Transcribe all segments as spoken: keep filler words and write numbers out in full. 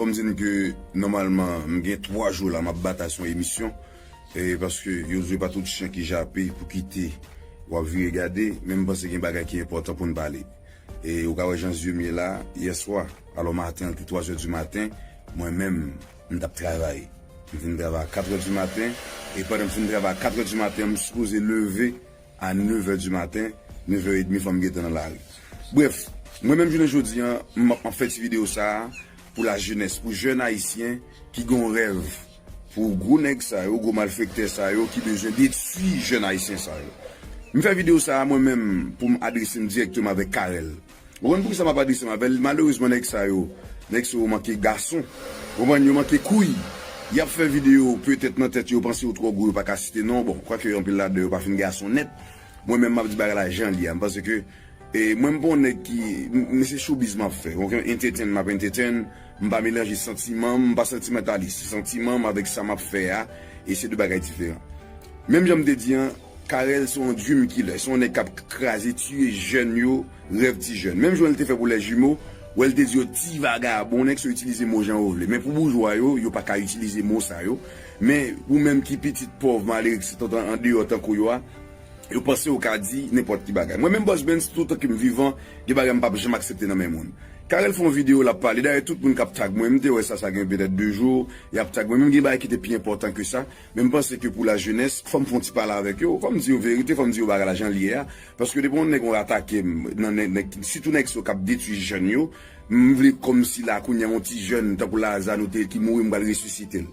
Fò m di n ke nòmalman m gen twa jou la m ap batay sou yon emisyon, e paske yo di pa tout chen ki jape pou kite w ap vire gade, men m panse gen bagay ki enpòtan pou n pale. E ou ka wè jan zye m ye la, yèswa, alò maten an te twa zè di maten, mwen menm, m t ap travay. M fin travay a kat è di maten, e pandan m fin travay a kat è di maten, m sipoze leve a nèf è di maten, nèf è edmi fò m gentan nan lari. Brèf, mwen menm jounen jodi an, m ap, m ap fè ti videyo sa a pou lajenès, pou jèn ayisyen ki gen yon rèv, pou gwo nèg sa yo, gwo malfektè sa yo ki bezwen detwi jèn ayisyen sa yo. M fè videyo sa a mwen menm pou m adrese m dirèkteman avèk Carel. Ou konn poukisa m ap adrese m avè l? Malerezman, nèg sa yo, nèg sa yo manke gason. Ou konprann? Yo manke kouy. Y ap fè videyo, petèt nan tèt yo, yo panse yo twò gwo, yo pa ka site non. Bon, kwake anpil ladan yo pa fin gason nèt. Mwen menm, m ap di bagay la jan l ye a. M panse ke, e, mwen, m pa yon nèg ki, m, m se showbiz m ap fè. Okenn entertain m ap entertain, m pa melanje santiman m, m pa santimentalis. Se santiman m avèk sa m ap fè a, e se de bagay diferan. Menm jan m te di an, Carel se yon dream killer, se yon nèg k ap kraze, tiye jèn yo, rèv ti jèn. Menm jan l te fè pou les jumeaux, wè l te di yo ti vagabon, nèg sa yo itilize mo jan yo vle. Men pou boujwa yo, yo pa ka itilize mo sa yo. Men ou menm ki pitit pòv, malere, ki sot an, andeyò tankou yo a, yo panse yo ka di nenpòt ki bagay. Mwen menm Boss Benz, toutan ke m vivan, gen bagay m p ap janm aksepte nan men moun. Carel fè yon videyo, l ap pale. Dayè, tout moun k ap tag mwen, m te wè sa, sa gen petèt de jou, y ap tag mwen. Men gen bagay ki te pi enpòtan ke sa. Men m panse ke pou lajenès, fò m fè yon ti pale avèk yo, fò m di yo verite, fò m di yo bagay la jan l ye a. Paske depi yon nèg ou atake m, nan nèg, nèg, sitou nèg sa yo k ap detwi jèn yo, m vle kòmsi la kounye a yon ti jèn tankou Laza nou te ye ki mouri, m pral resisite l.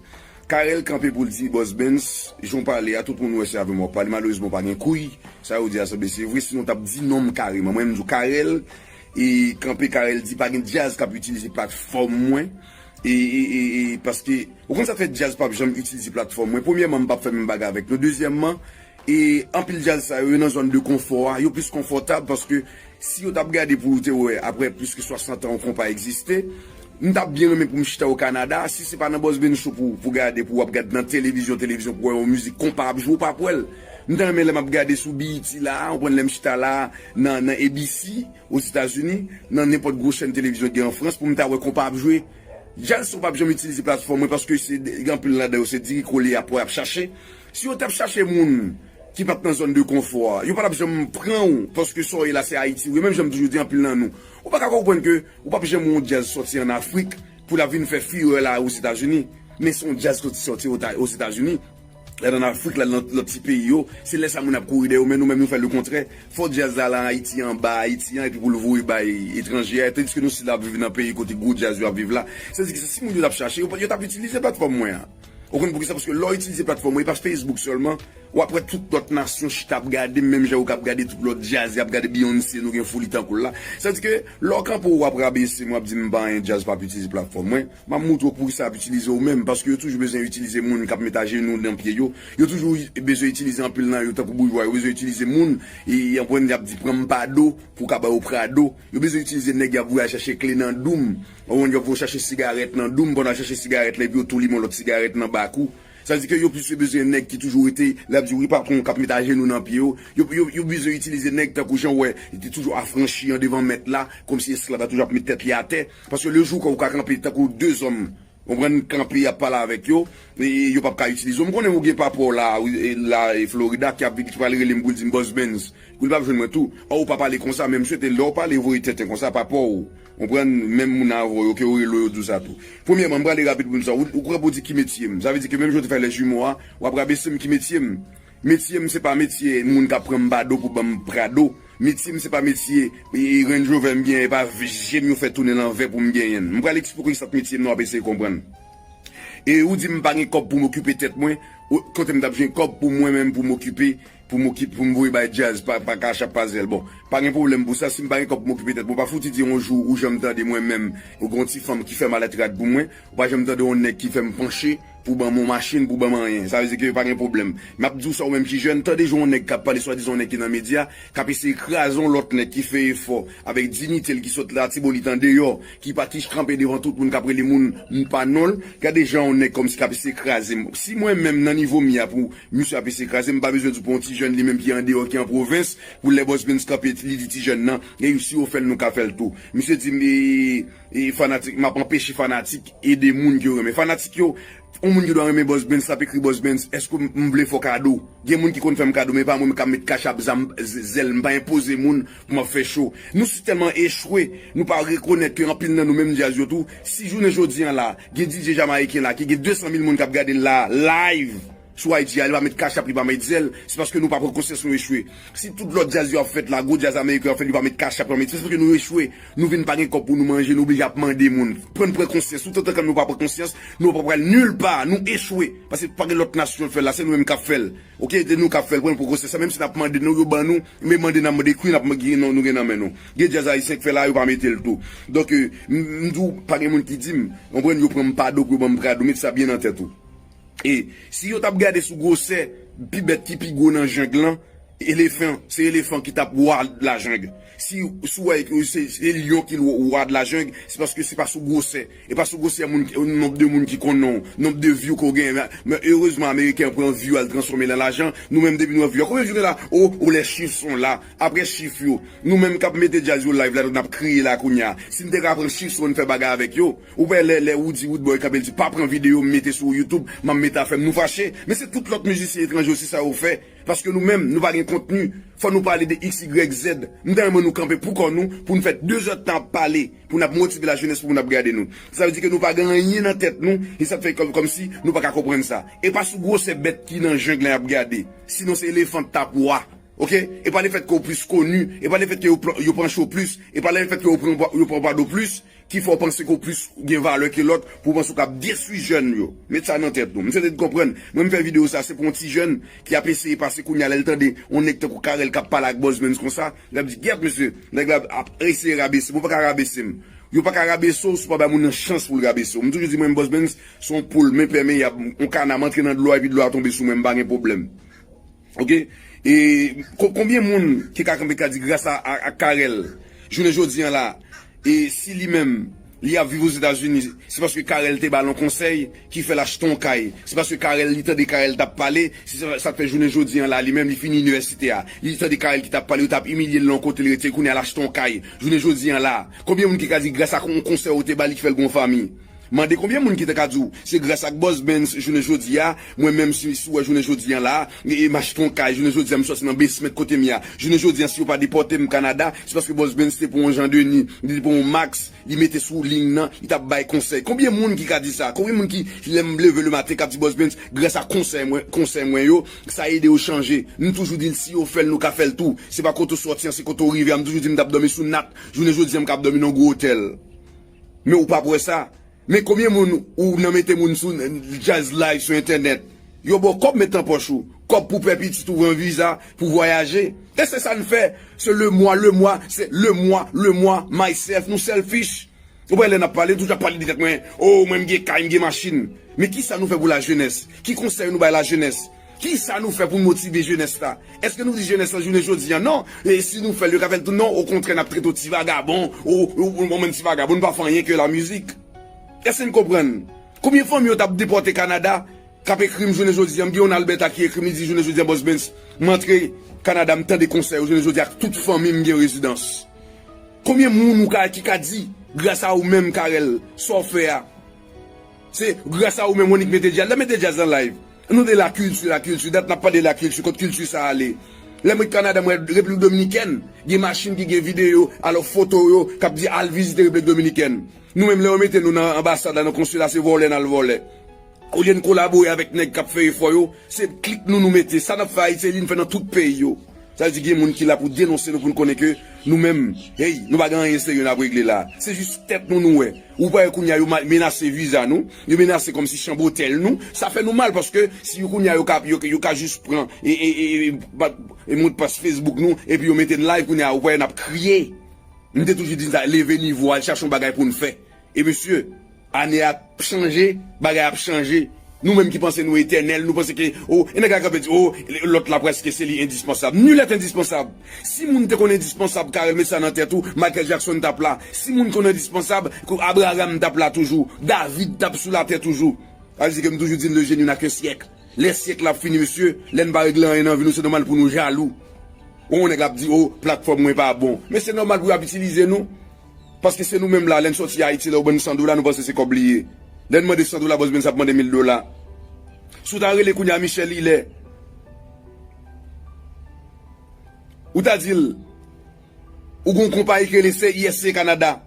Carel kanpe pou l di Boss Benz, jan w pale a, tout moun wè se avè m w ap pale, malerezman w pa gen kouy, sa yo di a sanble se vre, sinon w t ap di non m kareman. Mwen menm m di w Carel, e kanpe Carel di pa gen djaz k ap itilize platfòm mwen, e, e, e, e paske, ou konn sa k fè djaz p ap janm itilize platfòm mwen? Premyèman, m p ap fè menm bagay avèk nou. Dezyèmman, e anpil djaz sa yo, yo nan zòn de konfò a, yo plis konfòtab paske si yo t ap gade pou yo te wè, apre plis ke swasant an yon konpa egziste, m t ap byen renmen pou m chita o Kanada, si se pa nan Boss Benz Show pou, pou gade, pou w ap gade nan televizyon, televizyon, pou w wè yon mizik konpa ap jwe, w p ap wè l. M ta renmen lè m ap gade sou B E T la, w konprann, lè m chita la, nan, nan A B C, Ozetazini, nan nenpòt gwo chèn televizyon gen an Frans, pou m ta wè konpa ap jwe. Djaz sa yo p ap janm itilize platfòm mwen, paske se de, gen anpil ladan yo se diri kole y ap, y ap chache. Si yo t ap chache moun ki p ap nan zòn de konfò a, yo pa t ap janm pran w, paske sa w ye la se Ayiti w ye. Menm jan m toujou di anpil nan nou, ou pa ka konprann ke ou p ap janm wè yon djaz sòti ann Afrik pou l ap vin fè furè la Ozetazini. Men se yon djaz ki sòti Ota-, Ozetazini. L al ann Afrik, l al nan lòt ti peyi yo. Se lè sa moun ap kouri dèyè yo, men nou menm nou fè lekontrè. Fò djaz la al an Ayiti, anba Ayiti an, epi pou l voye bay etranje a. Tandiske nou si la ap viv nan peyi kote gwo djaz yo ap viv la. Sa di ke si moun yo t ap chache, yo, yo t ap itilize platfòm mwen an. Ou konn poukisa? Paske lè w itilize platfòm mwen, e pa Facebook sèlman, w ap wè tout lòt nasyon chita ap gade m, menm jan yo k ap gade tout lòt djaz, y ap gade Beyoncé, nou gen Fouli tankou l la. Sa di ke lè w kanpe w ap rabese m, w ap di m pa anyen, djaz p ap itilize platfòm mwen. M ap moutre w poukisa y ap itilize w menm, paske yo toujou bezwen itilize moun k ap met ajenou nan pye yo. Yo toujou bezwen itilize anpil nan yo, tankou boujwa, yo bezwen itilize moun, e, e anpwen y ap di pran m pa do pou w ka ba yo Prado. Yo bezwen itilize nèg y ap voye al chache kle nan doum. Ou konprann, y ap voye chache sigarèt nan doum, pandan y ap chache sigarèt la, epi yo tou limen yon lòt sigarèt nan bak ou. Sa vle di ke yo plis yo bezwen nèg ki toujou rete, lè y ap di wi patwon, k ap met ajenou nan pye yo. Yo, yo, yo bezwen itilize nèg tankou jan w wè, li te toujou afranchi an devan mèt la, kòmsi esklav la toujou ap met tèt li atè. Paske le jou ke ou ka kanpe tankou de zòm, ou konprann, kanpe, y ap pale avèk yo, e yo p ap ka itilize w. M konnen ou gen papa w la, e la, e Florida, ki ap, ki pral rele m pou l di m Boss Benz, pou l p ap jwenn mwen tou. Ò, ou pa pale konsa, men m swete lè w pale, voye tenten konsa, papa w, ou konprann, menm moun avè w yo, ke yo rele w, yo di w sa tou. Premyèman, m prale rapid pou m sa. Ou, ou kwè pou w di ki metye m. Sa vle di ke menm jan w te fè les jumeaux a, w ap rabese m ki metye m. Metye m se pa metye moun k ap pran m pa do pou ban m Prado. Metye m se pa metye, e, e, Range Rover m genyen, e pa je m yo fè tounen lanvè pou m genyen l. M pral eksplike w sa k metye m nan, w ap eseye konprann. E ou di m pa gen kòb pou m okipe tèt mwen, o, kote m t ap jwenn kòb pou mwen menm pou m okipe, pou m okipe, pou m voye bay djaz pa, pa Cash App, pa Zelle. Bon, pa gen pwoblèm pou sa, si m pa gen kòb pou m okipe tèt mwen, pa fouti di yon jou ou janm tande mwen menm, ou gen yon ti fanm ki fè malèt rad pou mwen, ou pa janm tande yon nèg ki fè m panche pou ban m yon machin, pou ban m anyen. Sa vle di ke pa gen pwoblèm. M ap di w sa, ou menm ki jèn, tande jan yon nèg k ap pale, swadizan yon nèg ki nan medya, k ap eseye kraze yon lòt nèg ki fè efò avèk diyite l, ki sot Latibonit andeyò, ki pa, ki kanpe devan tout moun, k ap rele moun pa non l. Gade jan yon nèg kòmsi k ap eseye kraze m. Si mwen menm nan nivo m ye a pou misye ap eseye kraze m. M pa bezwen di pou yon ti jèn li menm ki andeyò, ki an pwovens, pou lè Boss Benz kanpe, li di ti jèn nan, e si yo fè l, nou ka fè l tou. Misye di m, e, e fanatik, m ap anpeche fanatik ede moun ke yo renmen. Fanatik yo, yon moun ki dwe renmen Boss Benz, l ap ekri Boss Benz, èske m, m vle fè w kado? Gen moun ki konn fè m kado, men pa mwen k ap met kachap, zam, z-, zèl, m pa enpoze moun pou m ap fè cho. Nou si tèlman echwe, nou pa rekonèt ke anpil nan nou menm djaz yo tou, si jounen jodi an la, gen D J jamayiken la, ki gen de san mil moun k ap gade l la, live, sou I G a, li pa met kachap, li pa met zèl, se paske nou pa pran konsyans nou echwe. Si tout lòt djaz yo ap fèt la, gwo djaz ameriken ap fèt, li pa met kachap, li pa met, se paske nou echwe. Nou vin pa gen kòb pou nou manje, nou oblije ap mande moun. Pran, pran konsyans. Tout antan ke nou pa pran konsyans, nou pa pral nil pa, nou echwe. Paske pa gen lòt nasyon k fè l la, se nou menm k ap fè l. Oke, se nou k ap fè l, pran pran konsyans sa. Menm si n ap mande nou, yo ban nou, men mande n ap mande kwi, n ap gen, nou, nou gen nan men nou. Gen djaz ayisyen k fè la, yo pa mete l tou. Donk, e, m, m di w, pa gen moun ki di m, konprann, yo pran m pa do pou yo ban m kado, met sa byen nan tèt ou. E si yo t ap gade sou gwosè, pi bèt ki pi gwo nan jeng lan, elefan, se elefan ki t ap wa lajeng. Si, si w wè ke se, se lyon ki wa de lajeng, se paske se pa sou gwosè. E pa sou gwosè moun, nonb de moun ki konn non, nonb de view ke w genyen. Men, men erezman, ameriken an pran view a, l transfòme l an lajan. Nou menm, depi nou wè view a, konbyen view gen la? O, o, les chiffres sont là. Apre chif yo, nou menm k ap mete djaz yo live la, n ap kriye la kounye a. Si n te ka pran chif yo, n fè bagay avèk yo. Ou wè lè, lè Roody Roodboy kanpe, l di, "Pa pran videyo m mete sou YouTube, m ap mete afè m," nou fache. Men se tout lòt mizisyen etranje osi sa yo fè. Paske nou menm, nou pa gen kontni. Fò nou pale de X, Y, Z. M ta renmen nou kanpe pou kò nou, pou n fè de zè tan ap pale, pou n ap motive lajenès, pou moun ap gade nou. Sa vle di ke nou pa gen anyen nan tèt nou, e sa k fè kòm, kòmsi nou pa ka konprann sa. E pa sou gwosè bèt ki nan jeng lan y ap gade. Sinon se elefan t ap wa. Oke? E pa lefèt ke w plis koni, e pa lefèt ke yo pran, yo pran cho plis, e pa lefèt ke yo pran, yo pran pa do plis, ki fè w panse ke w plis gen valè ke lòt, pou w panse w kab detwi jèn yo. Met sa nan tèt nou. M swete n konprann. Mwen, m fè videyo sa, se pou yon ti jèn ki ap eseye pase kounye a, lè l tande yon nèg tankou Carel k ap pale ak Boss Benz konsa, l ap di, "Gyèt, mesye, nèg la ap eseye rabese m." Ou pa ka rabese m. Yo pa ka rabese w si w pa bay moun nan chans pou l rabese w. M toujou di, mwen, Boss Benz, se yon poul, men pè, men yab, yon kana, m antre nan dlo a, epi dlo a tonbe sou mwen, m pa gen pwoblèm. Oke? E ko-, konbyen moun ki ka kanpe, ka di gras a, a, a Carel, jounen jodi an la, e si li menm, li ap viv Ozetazini, se paske Carel te ba l yon konsèy ki fè l achte yon kay. Se paske Carel, li tande Carel t ap pale, se sa, sa k fè jounen jodi an la, li menm, li fini inivèsite a. Li tande Carel ki t ap pale, yo t ap imilye l nan yon kote l rete, kounye a l achte yon kay. Jounen jodi an la, konbyen moun ki ka di gras a yon konsèy ou te ba li ki fè l gen yon fanmi? Mande konbyen moun ki ta ka di w, se gras ak Boss Benz jounen jodi a, mwen menm si, si w wè jounen jodi an la, e, e m achte yon kay, jounen jodi a m sòti nan basement kote m ye a. Jounen jodi a si yo pa depòte m Kanada, se paske Boss Benz te pran yon Jean Denis, li te pran yon Max, li mete sou liy nan, li t ap bay konsèy. Konbyen moun ki ka di sa? Konbyen moun ki, lè m leve le maten, k ap di Boss Benz, gras a konsèy mwen, konsèy mwen yo, sa ede yo chanje? M toujou di l, si yo fè l, nou ka fè l tou. Se pa kote w sòti an, se kote w rive a. M toujou di m t ap dòmi sou nat, jounen jodi a m kab dòmi nan gwo otèl. Men ou p ap wè sa. Men konbyen moun ou nan mete moun sou djaz live sou entènèt? Yo ba w kòb met nan pòch ou. Kòb pou pè pitit ou, pran viza, pou vwayaje. E se sa n fè. Se le moi, le moi, se le moi, le moi, myself, nou selfish. Ou wè lè n ap pale, toujou ap pale de tèt mwen. O, mwen m gen kay, m gen machin. Men kisa nou fè pou lajenès? Ki konsèy nou bay lajenès? Kisa nou fè pou n motive jenès la? Èske nou di jenès la jounen jodi a non? E si nou fè l, yo ka fè l tou? Non, okontrè, n ap trete w ti vagabon. O, o, o, ou menm ti vagabon, nou pa fè anyen ke lamizik. Èske n konprann? Konbyen fanmi yo t ap depòte Kanada k ap ekri m jounen jodi a? M gen yon Alberta ki ekri m, li di, "Jounen jodi a, Boss Benz, m antre Kanada, m tande konsèy ou jounen jodi a ak tout fanmi m, m gen rezidans." Konbyen moun ou ka, ki ka di, gras a ou menm, Carel, sa w fè a? Se gras a ou menm, Monique, mete djaz la, mete djaz an live. Nou de la kilti, la kilti, dat n ap pale de la kilti, kot kilti sa ale? Lè m ret Kanada, m wè Repiblik Dominikèn, gen machin ki gen videyo, alò foto yo, k ap di al vizite Repiblik Dominikèn. Nou menm, lè yo mete nou nan anbasad la, nan konsila, se vòlè n al vòlè. Olye n kolabore avèk nèg k ap fè efò yo, se klik nou nou mete. Sa n ap fè Ayiti, se li n fè nan tout peyi yo. Sa vle di gen moun ki la pou denonse nou, pou n konnen ke nou menm, hey, nou pa gen anyen serye n ap regle la. Se jis tèt nou nou wè. Ou pa wè kounye a yo ma-, menase viza nou, yo menase kòmsi chanm otèl nou. Sa fè nou mal paske si yo kounye a yo ka, yo, yo ka jis pran e, e, e, e, ba-, e modpas Facebook nou, epi yo mete n live kounye a, ou pa wè n ap kriye. M te toujou di sa, leve nivo a, al chache yon bagay pou n fè. E mesye, ane ap chanje, bagay ap chanje. Nou menm ki panse nou etènèl, nou panse ke, o, e nèg la kanpe di, o, lòt la prèske se li endispansab. Nul est indispensable. Si moun te konn endispansab, Carel, met sa nan tèt ou, Michael Jackson t ap la. Si moun konn endispansab, Abraham t ap la toujou. David t ap sou latè toujou. Sa vle di ke m toujou di, le génie n'a qu'un siècle. Lè syèk la ap fini, mesye, lè n pa regle anyen nan vi nou, se nòmal pou nou jalou. Ou wè yon nèg ap di, o, platfòm mwen pa bon. Men se nòmal pou y ap itilize nou. Paske se nou menm la, lè n sòti Ayiti, lè yo ban n san dola, nou panse se kòb li ye. Lè n mande san dola, Bòs Benz ap mande mil dola. Si w ta rele kounye a Michèle Hillet, ou ta di l, ou gon konpayi ki rele C I S C Canada.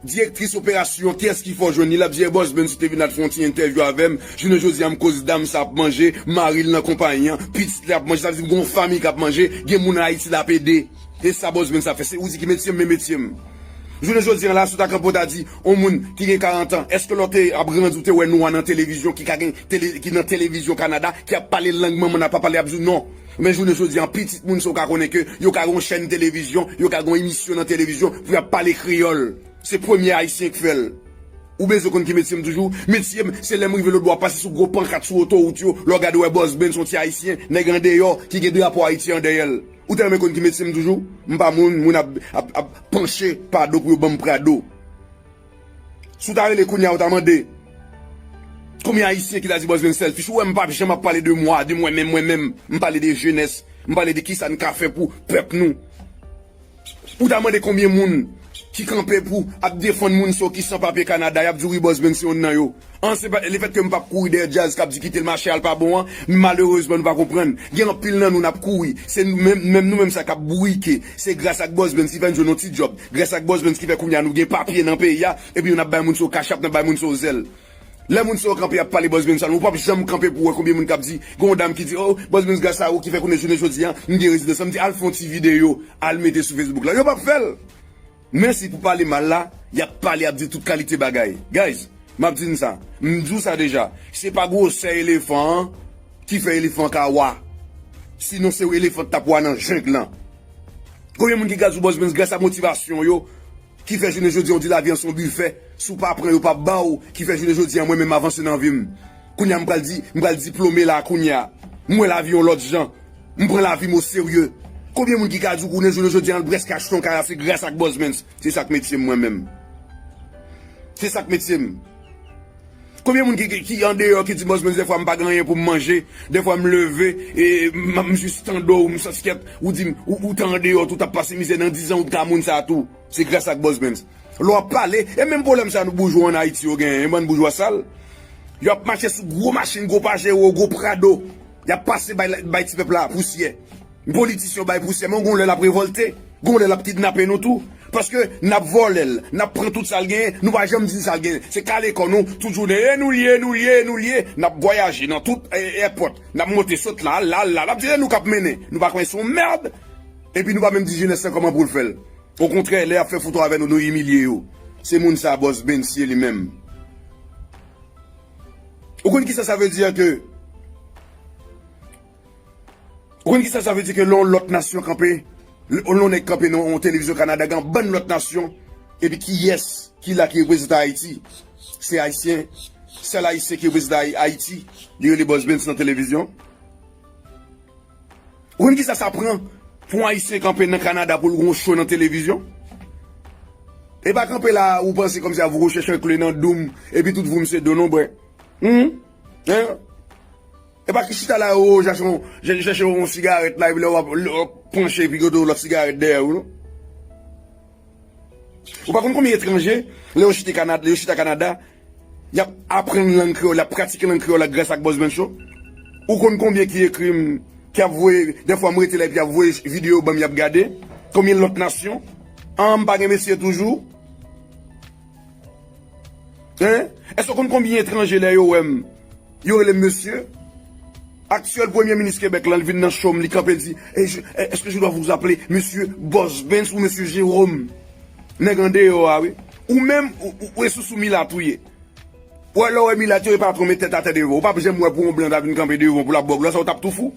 Direktris operasyon, kiyès ki fè w jwenn li? L ap di, e Bòs Benz, si w te vin al fè yon ti entèvyou avè m, jounen jodi a, m koz dam sa ap manje, mari l nan konpayi an, pitit li ap manje, sa vle di m gon fanmi k ap manje, gen moun Ayiti l ap ede. E sa Bòs Benz ap fè, se ou di ki metye m, men metye m. Jounen jodi a la, si w ta kanpe, w ta di, yon moun ki gen karant an, èske lè w te ap grandi, w te wè nwa nan televizyon, ki ka gen tele, ki nan televizyon Kanada, ki ap pale lang manman n ap pale, ap di w non. Men jounen jodi a, pitit moun sa w ka konnen ke yo ka gen yon chèn televizyon, yo ka gen yon emisyon nan televizyon pou y ap pale kreyòl. Se premye Ayisyen k fè l. Ou bezwen konn ki metye m toujou? Metye m, se lè m rive lòtbò a, pase sou gwo pankat sou otowout yo, lè w gade w wè Bòs Benz se yon ti Ayisyen, nèg andeyò, ki gen drapo Ayiti an dèyè l. Ou ta renmen konn ki metye m toujou? M pa moun, moun ap, ap, ap panche pado pou yo ban m prado. Si w ta rele kounye a, ou ta mande, konbyen Ayisyen ki ta di Bòs Benz selfish? Ou wè m p ap janm ap pale de mwa, de mwen menm, mwen menm. M pale de jenès, m pale de kisa n ka fè pou pèp nou. Ou ta mande konbyen moun ki kanpe pou ap defann moun sa yo ki san papye Kanada, y ap di w wi Bòs Benz se youn nan yo. An, se pa, lefètke m p ap kouri dèyè djaz k ap di kite l mache a l pa bon an, malerezman nou pa konprann. Gen anpil nan nou n ap kouri. Se nou menm, menm nou menm sa k ap bourike. Se gras ak Bòs Benz ki fè n jwenn yon ti djòb. Gras ak Bòs Benz ki fè kounye a nou gen papye nan peyi a, epi nou n ap bay moun sa yo kachap, n ap bay moun sa yo zèl. Lè moun sa yo kanpe ap pale Bòs Benz sa, nou p ap janm kanpe pou wè konbyen moun k ap di, gen yon dam ki di, o, Bòs Benz gras a ou ki fè kounye jounen jodi a, m gen rezidans. Sa m di, al fè yon ti videyo, al mete sou Facebook la. Yo p ap fè l. Men si pou pale mal la, y ap pale, y ap di tout kalite bagay. Guys, m ap di n sa. M di w sa deja. Se pa gwosè elefan an ki fè elefan an ka wa. Sinon, se elefan t ap wa nan jeng lan. Konbyen moun ki gad sou Bòs Benz gras a motivasyon yo, ki fè jounen jodi a, w di lavi an se yon bifè. Si w pa pran, yo p ap ba w, ki fè jounen jodi a, mwen menm m avanse nan vi m. Kounye a, m pral di, m pral diplome la kounye a. M wè lavi yon lòt jan. M pran lavi m oserye. Konbyen moun ki ka di w konnen jounen jodi a, l prèske achte yon kay la, se gras ak Bòs Benz? Se sa k metye m mwen menm. Se sa k metye m. Konbyen moun ki, ki, ki andeyò ki di Bòs Benz dèfwa m pa gen anyen pou m manje, dèfwa m leve, e, m, m jis tande w, m santi kèt, ou di m, ou, ou t andeyò tou, t ap pase mizè nan diz an, ou t ka moun sa tou. Se gras ak Bòs Benz. Lè w ap pale, e menm pwoblèm sa nou boujwa ann Ayiti yo genyen, yon bann boujwa sal. Y ap mache sou gwo machin, gwo Pajero, gwo Prado. Y ap pase bay, bay ti pèp la pousyè. Politisyen yo bay pousyè, men w gon lè l ap revòlte. Gon lè l ap kidnape nou tou. Paske n ap vòlè l, n ap pran tout sa l genyen, nou pa janm di l sa l genyen. Se kale kò nou, tout jounen, e nou l ye, e nou l ye, e nou l ye. N ap vwayaje nan tout, e, èpòt. N ap monte sot la, al la, al la. N ap di, e nou k ap mennen. Nou pa konnen se yon mèd. Epi nou pa menm di jenès lan kòman pou l fè l. Okontrè, lè y ap fè foto avè nou, nou imilye yo. Se moun sa Bòs Benz ye li menm. Ou konn kisa sa vle di ke Ou konn kisa sa vle di ke lè yon lòt nasyon kanpe, lè yon nèg kanpe nan yon televizyon Kanada, gen yon bann lòt nasyon, epi kiyès ki la ki reprezante Ayiti? Se Ayisyen, sèl Ayisyen ki reprezante Ay-, Ayiti, li rele Bòs Benz nan televizyon. Ou konn kisa sa pran pou yon Ayisyen kanpe nan Kanada pou l gen yon show nan televizyon? E pa kanpe la, ou panse kòmsi a vou chèche yon kle nan doum, epi tout voum se do non, bwè. Hum? Hein? E pa ki chita la, o, chèche yon, chèche yon sigarèt la, epi lè w ap, lè w ap panche, epi gen yon lòt sigarèt dèyè w, non? Ou pa konn konbyen etranje, lè yo chita Kanada, lè yo chita Kanada, y ap aprann lang kreyòl, y ap pratike lang kreyòl la gras ak Bòs Benz Show? Ou konn konbyen ki ekri m, ki ap voye, dèfwa m rete la, epi y ap voye videyo ban m, y ap gade? Konbyen lòt nasyon? An, m pa gen mesye toujou? Hein? Èske w konn konbyen etranje lè yo wè m, yo rele m mesye? Aktyèl premye minis Kebèk lan, l vin nan show m, li kanpe, l di, eh, je, eh, est-ce que je dois vous appeler monsieur Bòs Benz ou monsieur Jérôme? Nèg andeyò a, wi. Ou menm, ou, ou, ou e sousou milat ou ye. Ou wè, lè w wè milat yo, e patwon met tèt atè devan w. Ou p ap janm wè pou yon blan ta vin kanpe devan w pou l ap ba w glwa, sa w t ap tou fou.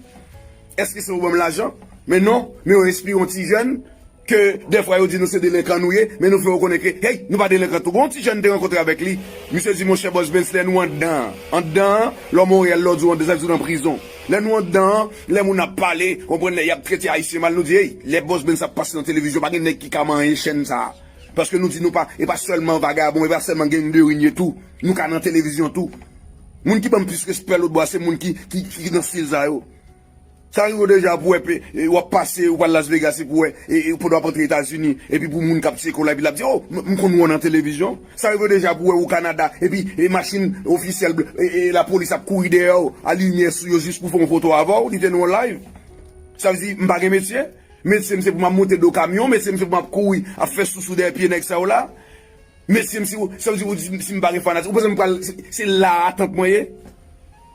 Èske se pou ban m lajan? Men non, men yo enspire yon ti jèn, ke dèfwa yo di nou se delenkan nou ye, men nou fè yo konnen ke, hey, nou pa delenkan tou. Gon ti jèn te rankontre avèk li, misye di, monchè Bòs Benz, lè nou anndan an, anndan an, lè w Monreyal, lè w di w anndan, sa vle di w nan prizon. Lè nou anndan an, lè moun ap pale, konprann, lè y ap trete Ayisyen mal, nou di, hey, lè Bòs Benz ap pase nan televizyon, pa gen nèg ki ka manyen chèn sa a. Paske nou di nou pa, e pa sèlman vagabon, e pa sèlman gang de rue n ye tou. Nou ka nan televizyon tou. Moun ki ban m plis respè lòt bò a, se moun ki, ki, ki nan stil sa yo. Sa rive w deja pou wè, pe- e, w ap pase, ou pral Las Vegas, epi w wè, e, e, pandan w ap antre Etazini, epi pou moun k ap tcheke w la, epi l ap di, "Oh, m m konn wè w nan televizyon." Sa rive w deja pou wè w Kanada, epi e, machin ofisyèl, e, e, lapolis ap kouri dèyè w, a limyè sou yo jis pou fè yon foto avè w, li te nan yon live. Sa vle di, m pa gen metye? Metye m se pou m ap monte do kamyon, metye m se pou m ap kouri, ap fè sousou dèyè pye nèg sa yo la. Mesye, m si, sa vle di, ou di, si m pa gen fanatik, ou panse m pral, se, se la atant mwen ye?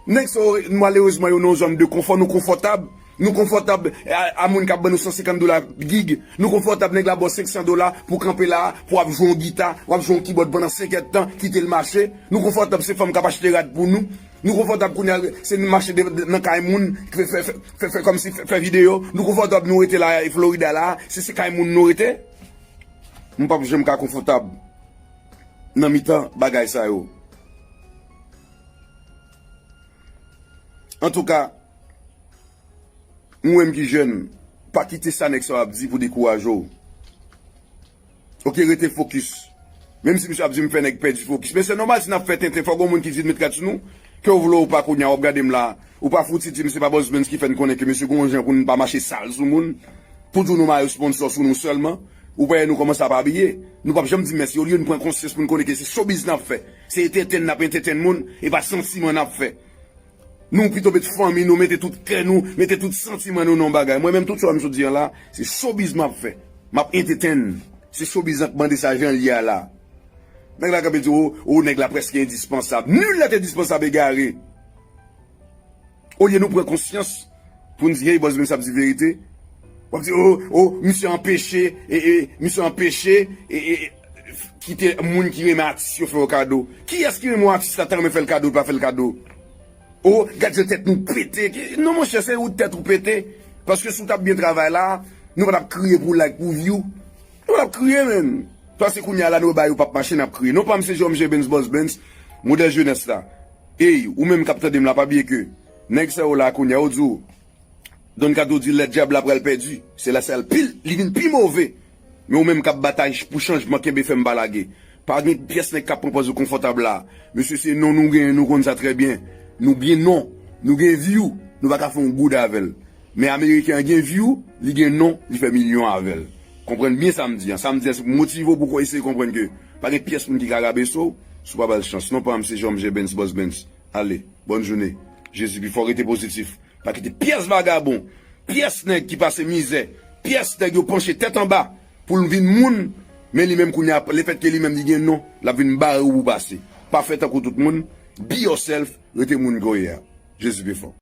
Nèg sa yo, malerezman, yo nan yon zòn de konfò, nou konfòtab. Nou konfòtab a, a moun k ap ban nou san senkant dola gig. Nou konfòtab nèg la ba w senk san dola pou kanpe la, pou w ap jwe yon gita, w ap jwe yon kibòd pandan senk èdtan, kite l mache. Nou konfòtab se fanm k ap achte rad pou nou. Nou konfòtab kounye a, se nou mache de, de, nan kay moun, fè, fè, fè, fè, fè kòmsi fè, fè videyo. Nou konfòtab nou rete la, e Florida la, se, se kay moun nou rete. M p ap janm ka konfòtab nan mitan bagay sa yo. Antouka, ou menm ki jèn, pa kite sa nèg sa yo ap di pou dekouraje w. Oke, rete fokis. Menm si misye ap di m fè nèg pèdi fokis. Men se nòmal si n ap fè tenten, fòk gon moun ki di n met rad sou nou. Ke w vle ou pa, kounye a, w ap gade m la. Ou pa fouti di m se pa Boss Benz ki fè n konnen ke mesye gon jan pou n pa mache sal sou moun. Pou di w nou mare sponsò sou nou sèlman. Ou pa wè nou kòmanse ap abiye. Nou p ap janm di mèsi. Olye n pran konsyans pou n konnen ke se showbiz n ap fè. Se entertain n ap entertain moun. E pa santiman n ap fè. Nou pito met fanmi nou, mete tout kè nou, mete tout santiman nou nan yon bagay. Mwen menm, tout sa m sot di an la, se showbiz m ap fè. M ap entertain. Se showbiz lan k mande sa jan l ye a la. Nèg la kanpe di, o, o, nèg la prèske endispansab. Nul n'est indispensable, egare. Olye nou pran konsyans pou n di, hey, Boss Benz ap di verite. W ap di, o, o, misye anpeche, e, e, misye anpeche, e, e, kite moun ki renmen atis yo fè yo kado. Kiyès ki renmen yon atis la, ta renmen fè l kado, l pa fè l kado? O, gad jan tèt nou pete. Ki- Non, monchè, se ou tèt ou pete. Paske si w t ap byen travay la, nou pa t ap kriye pou like, pou view. Nou pa t ap kriye, menm. Paske kounye a la, nou wè bagay yo p ap mache, n ap kriye. Non, pa m se J M J Benz, Boss Benz, modèl jenès la. Ey, ou menm k ap tande m la, pa bliye ke nèg sa yo la, kounye a, yo di w, Don Kato di lè dyab la pral pèdi. Se la sa l pi, li vin pi move. Men ou menm k ap batay pou chanjman, kenbe fèm, pa lage. Pa gen pyès nèg k ap pran pòz yo konfòtab la. Mesye, se non nou genyen, nou konn sa trè byen. Nou gen non, nou gen view, nou pa ka fè yon goud avè l. Men ameriken an gen view, li gen non, li fè milyon avè l. Konprann byen sa m di an. Sa m di an, se pou motive w, pou w eseye konprann ke pa gen pyès moun ki ka rabese w, si w pa ba l chans. Non, pa m se J M J Benz, Boss Benz. Ale, bòn jounen. Jezi pi fò, rete pozitif. Pa kite pyès vagabon, pyès nèg ki pase mizè, pyès nèg yo panche tèt anba pou l vin moun, men li menm kounye a, lefètke li menm li gen non, l ap vin bare w pou w pase. Pa fè tankou tout moun, be yourself, rete moun ke w ye a. Jezi pi fò.